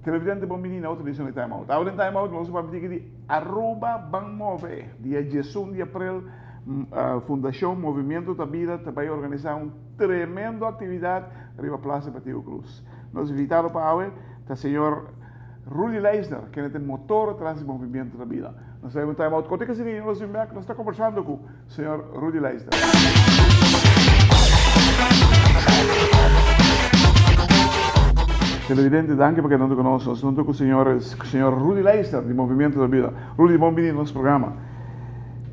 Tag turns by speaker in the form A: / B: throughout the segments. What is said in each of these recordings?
A: Televidente bon bini na otro edicion di Time Out. Awe den Time Out nos a papia di Aruba Ban Move. Dia diesun di april Fundacion Movimiento Ta Bida ta bay organisa un tremendo actividad riba Plaza Betico Croes. Nos invitado pa awe ta señor Rudy Leisner, kende ta e motor atras di Movimiento Ta Bida. Nos ta bay un time out cortico asina y nos bin bek nos ta conversando cu señor Rudy Leisner. Televidente, danki pa keda hunto cu nos. Nos hunto cu señor señor Rudy Leisner di Movimiento Ta Bida. Rudy, bon bini na nos programa.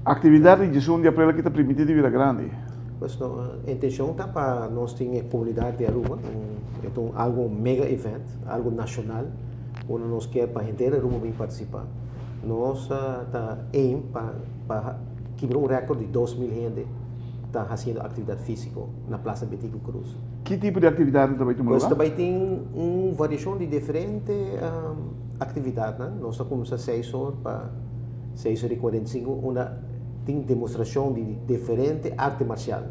A: Actividad di 11 di april aki ta primiti di bira grandi.
B: Pues no, intencion ta pa nos tin e comunidad di Aruba, un, e ta un algo mega event, algo nacional, unda nos kier pa henter Aruba bin participa. Nos ta aim pa pa kibra un record di 2000 hende ta haciendo actividad fisico na Plaza Betico Croes.
A: Ki tipo di actividadnan ta bay tuma
B: Pues
A: lugar?
B: ta bay tin un variacion di diferente actividadnan. Nos ta cuminsa seis or pa seis or y 45 unda tin demostracion di diferente arte marcial.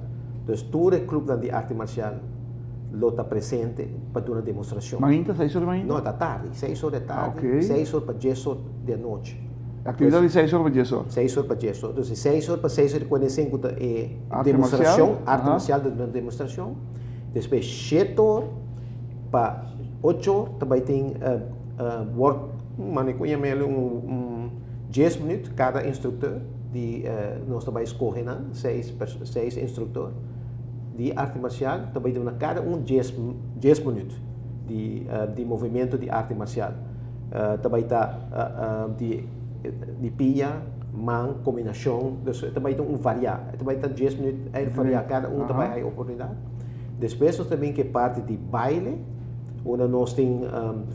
B: Dus tur e clubnan di arte marcial lo ta presente pa duna demostracion.
A: Mainta, seis or di mainta?
B: No, ta tardi, seis or di tardi,
A: Ah, ok.
B: seis or pa dies or di anochi.
A: Actividad di seis or pa dies or?
B: Seis or pa dies or. Dus di seis or pa seis or y 45 ta e
A: Arte
B: demostracion,
A: marcial?
B: arte
A: Aha.
B: marcial ta duna demostracion. Despues shete or pa ocho or ta bay tin work, mane cu yama el un dies minuut cada instructor di nos ta bay scoge nan, seis seis instructor di arte marcial ta bay duna cada un dies dies minuut di di movimento di arte marcial. Ta bay ta di di pia, man, combinacion, dus e ta bay ta un varia, e ta bay ta dies minuut el varia, cada un ta bay haya oportunidad. Despues nos ta bin cu e parti di baile. Unda nos tin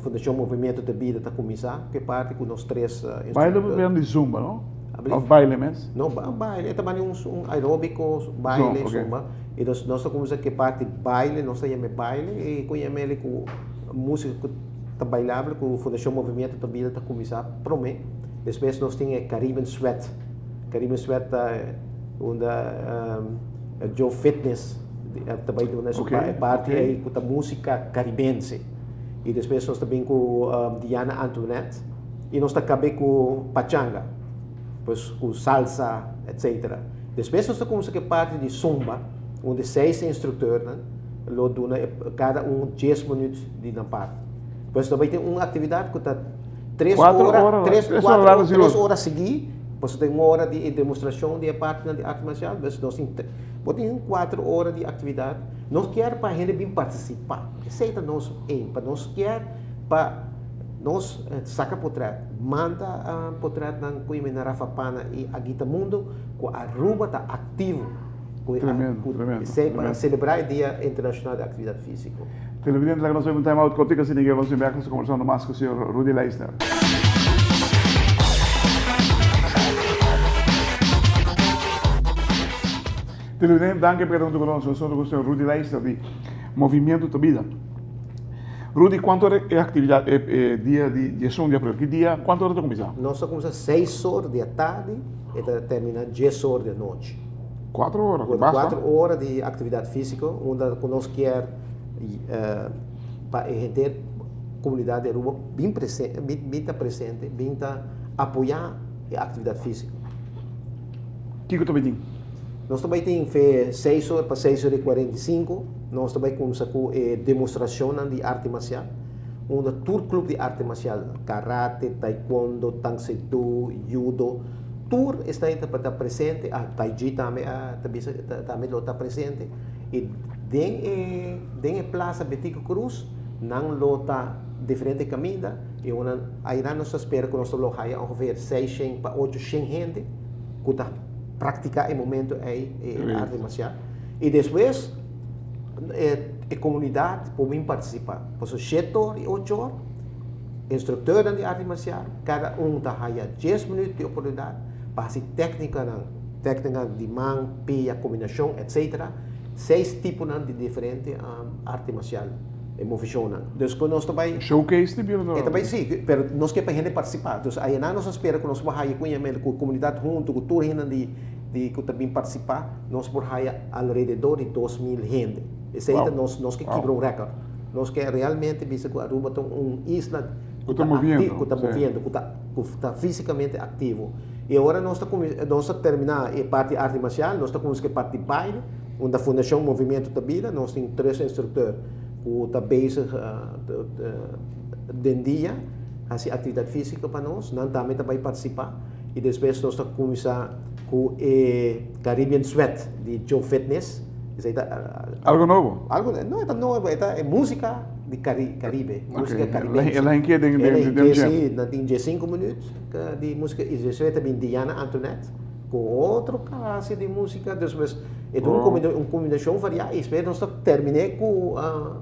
B: Fundacion Movimiento de Bida ta cuminsa cu e parti cu nos tres
A: instructor. Baile ta bini di zumba no? Of baile mes?
B: No, baile e ta bini un aerobico, baile, zumba. Y nos ta cuminsa cu e parti baile, nos ta yama e baile y cu yama el cu musica cu ta bailable cu Fundacion Movimiento de Bida ta cuminsa prome. Despues nos tin e Caribbean Sweat. Caribbean Sweat ta unda Joe Fitness. Ta bai duna su parti ei ku ta músika karibense. I despues nos ta bin ku Diana Antoinette i nos ta kab'é ku pachanga, pues ku salsa, etsetera. Despues nos ta kuminsá ku e parti di zumba, unda seis instruktornan lo duna kada un dies minüt di nan parti. Pues ta bai tin un aktividat ku ta tres ora, tres, kuater, tres ora sigui, pasobra tin un ora di e demostrashon di e partinan di arte marsial, pues nos tin. Bo tin kuater ora di aktividat. Nos kier pa hende bin partisipá. Esei ta nos aim, pa nos kier pa nos saka potret, manda potretnan ku Jimena Rafa Pana i Agita Mundo ku Aruba ta aktivo.
A: Tremendo, tremendo.
B: Esei pa selebrá e Dia Internashonal di Aktividat Físiko.
A: Televidente, laga nos bai un time out kortiko asina ke nos bin bèk nos ta kombersando mas ku señor Rudy Leisner. Televidente, danki pa keda huntu ku nos. Nos huntu ku señor Rudy Leijster di Movimiento Ta Bida. Rudy, kuantu ora e aktividat, e e dia di diesun di april, ki dia, kuantu ora ta kuminsá?
B: Nos ta kuminsá seis or di atardi e ta terminá dies or di anochi.
A: Kuater ora, ta basta.
B: Kuater ora di aktividat físiko, unda ku nos kier pa e henter komunidat di Aruba bin presente, bin ta presente, bin ta apoyá e aktividat físiko.
A: Kiko ta bai tin?
B: Nos ta bai tin fe seis or pa seis or i 45. Nos ta bai kumsa ku e demostrashonnan di arte marsial, unda tur klup di arte marsial, karate, taekwondo, tang se do, judo, tur esnan ta ta presente, ah, tai chi tambe a ta bisa tambe lo ta presente. I den e den e plasa Betico Croes nan lo ta diferente kaminda i unda ainan nos ta spera ku nos ta lo haya ongeveer seishent pa ochoshent hende. ku ta praktiká e momento ei e arte marsial. I despues e komunidat por bin partisipá. Pasobra shete or i ocho or, instruktornan di arte marsial, kada un ta haya dies minüt di oportunidat pa hasi téknikanan, téknikanan di man, pia, kombinashon, etsetera. Seis tiponan di diferente arte marcial, e movecionnan. Dus cu nos ta bay.
A: Showcase di bira
B: E ta bay si, pero nos ke pa hende participa. Dus ayanan nos a spera cu nos por haya cu ñamel cu comunidad hunto, cu tur hendenan di di cu ta bin participa, nos por haya alrededor di 2000 hende. Esey ta nos, nos ke kibra un record. Nos ke realmente bisa cu Aruba ta un isla
A: cu ta moviendo,
B: cu ta moviendo, cu ta cu ta fisicamente activo. Y ora nos ta cuminsa, nos ta termina e parti arte marcial, nos ta cuminsa cu e parti baile, unda Fundacion Movimiento ta bira, nos tin tres instructor cu ta bezig den dia haci actividad fisico pa nos, nan tambe ta bay participa y despues nos ta cuminsa cu e Caribbean Sweat di Joe Fitness, esey ta.
A: Algo nobo?
B: Algo, no e ta nobo, e ta e musica di Caribe, musica caribense.
A: El a hinke den den gym?
B: Si, nan tin diescinco minuut di musica y despues ta bin Diana Antoinette cu otro clase di musica, despues e ta un combinacion varia y despues nos ta termine cu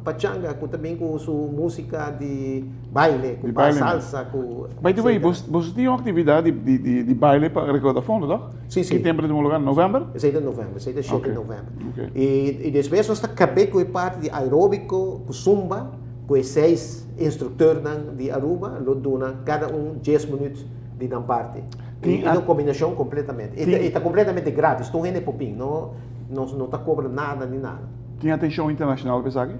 B: Pachanga cu ta bin cu su musica di baile, cu salsa, cu.
A: By the way, boso tin un actividad di baile pa recauda fondo, toch?
B: Si, si.
A: Ki tempo ta tuma lugar? November?
B: Esei ta november, esei ta shete november. I despues nos ta kab'é ku e parti di aeróbiko ku zumba ku e seis instruktornan di Aruba lo duna kada un dies minüt di nan parti. I ta un kombinashon kompletamente. I ta kompletamente gratis, tur hende por bin, no nos no ta kobra nada ni nada.
A: Tin atenshon internashonal pa esaki?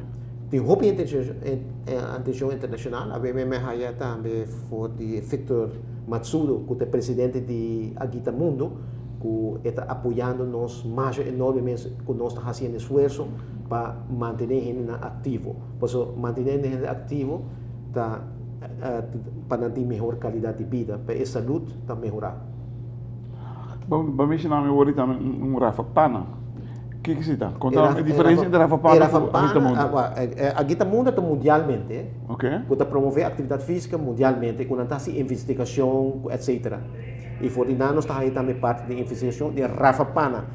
B: Tin hopi atenshon internashonal. Awe mi a haya tambe for di Victor Matsudo ku ta e presidente di Agita Mundo ku e ta apoyando nos masha enormemente ku nos ta hasiendo esfuerso pa mantené hendenan aktivo. Pasobra mantené hende aktivo ta pa nan tin mehor kalidat di bida, pa e salud ta mehorá.
A: Bo menshoná mi awor tambe un Rafa Pana. Kiko esei ta? Konta e diferensia entre Rafa Pana ku Agita Mundo.
B: Agita Mundo ta mundialmente.
A: Ok.
B: Ku ta promové aktividat físika mundialmente, ku nan ta hasi investigashon, etcetera. I for di nan nos ta haña tambe parti di investigashon di Rafa Pana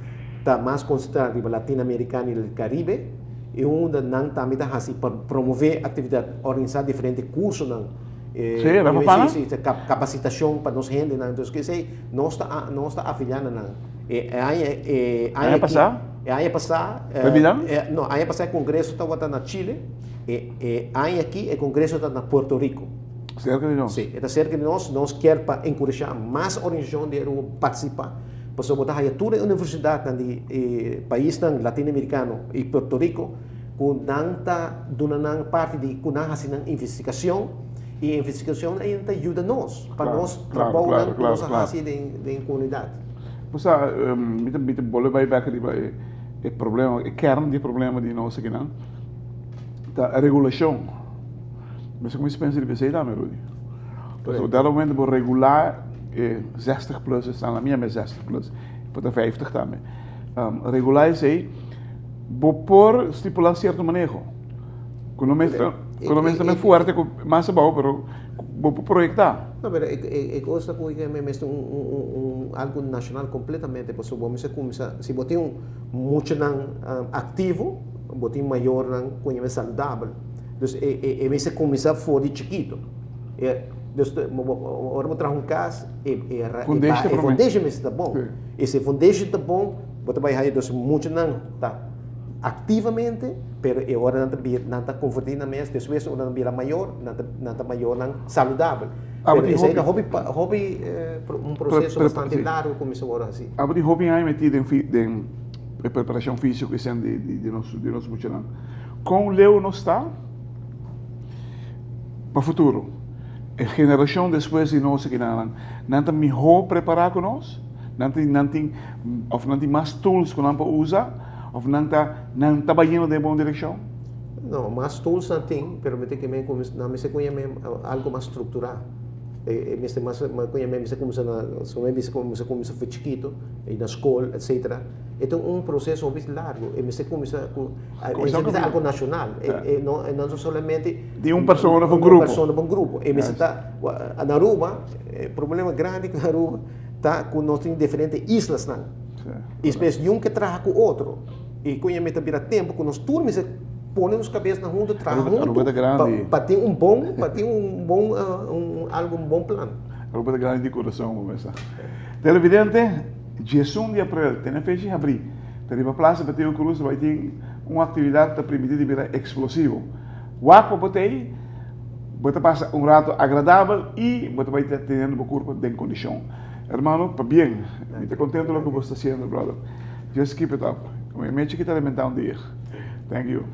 B: ta mas konsentrá riba Latinoamerikano i el Karibe, i unda nan tambe ta hasi pa promové aktividat, organisá diferente kursonan.
A: Sí, Rafa Pana?
B: Sí, sí, kapasitashon pa nos hendenan. Entonces, esei nos ta nos ta afiliá na nan. E aña e
A: aña pasá?
B: E aña pasá. No, aña pasá e kongreso tabata na Chile. E e aña aki e kongreso ta na Puerto Rico.
A: Serka di nos.
B: Sí, e ta serka di nos. Nos kier pa enkurashá mas organisashon di Aruba partisipá, pasobra bo ta haya tur e universidatnan di e paisnan latinoamerikano i Puerto Rico ku nan ta duna nan parti di ku nan hasi nan investigashon i e investigashon ei ta yuda nos pa nos trabounan ku nos a hasi den komunidat.
A: Bo sa, mi ta mi ta bolbe bai bek riba e problema, e kern di e problema di nos akinan. Ta regulashon. Mester kuminsá pensa riba esei tambe, Rudy. Pasobra dado momento bo regulá e zestig plus, esnan la mia mes zestig plus, por ta vijftig tambe. Regulá esei, bo por stipulá sierto maneho. Ku no mester, ku no mester ta fuerte ku mas abou, pero bo por proyektá.
B: No, pero e kos ta ku mester un algu nashonal kompletamente, pasobra bo mester kuminsá, si bo tin un muchanan aktivo, Bo tin mayornan cu ña saludabel. Dus e e e mester cuminsa for di chikito. E dus ora bo traha un cas e e e foundation mester ta bon. Y si e foundation ta bon bo ta bay haya dus muchanan ta activamente pero e ora nan ta bira nan ta converti nan mes despues ora nan bira mayor nan ta nan ta mayornan saludabel. Pero esey ta hopi hopi un proceso bastante largo cuminsa worde haci.
A: Abo tin hopi aña meti den den. E preparacion fisico y sen di nos muchanan. Con leu nos ta pa futuro? E generacion despues di nos akinan, nan ta miho prepara cu nos? Nan tin, nan tin, of nan tin mas tools cu nan por usa? Of nan ta, nan ta bayendo den bon direccion?
B: No, mas tools nan tin, pero mi tin ke men cuminsa, nan mester cuña men algo mas structura. E mester mas, cuña men mester cuminsa na, so men bisa cu mester cuminsa for chikito. i na skol etcetera e ta un proseso hopi largo e mester kuminsá ku e mester algo nashonal e no e no solamente
A: di un persona of un grupo
B: persona of un grupo e mester ta na Aruba e problema grandi ku Aruba ta ku nos tin diferente islasnan i despues niun ke traha ku otro i ku ta bira tempu ku nos tur mester pone nos kabesnan huntu traha huntu pa tin un bon pa tin un bon algo un bon plan.
A: Aruba ta grandi di kurason bo mester. Televidente, 11 di aprel, tene fecha habrí. Ta riba Plaza Betico Croes bai tin un actividad ta primiti di bira explosivo. Wak pa bo t'ey, bo ta pasa un rato agradabel y bo ta bai ta teniendo bo curpa den condicion. Hermano, pabien. Mi ta contento loke bo sta haciendo, brother. Just keep it up. Mi mechi kita lamenta un dia. Thank you.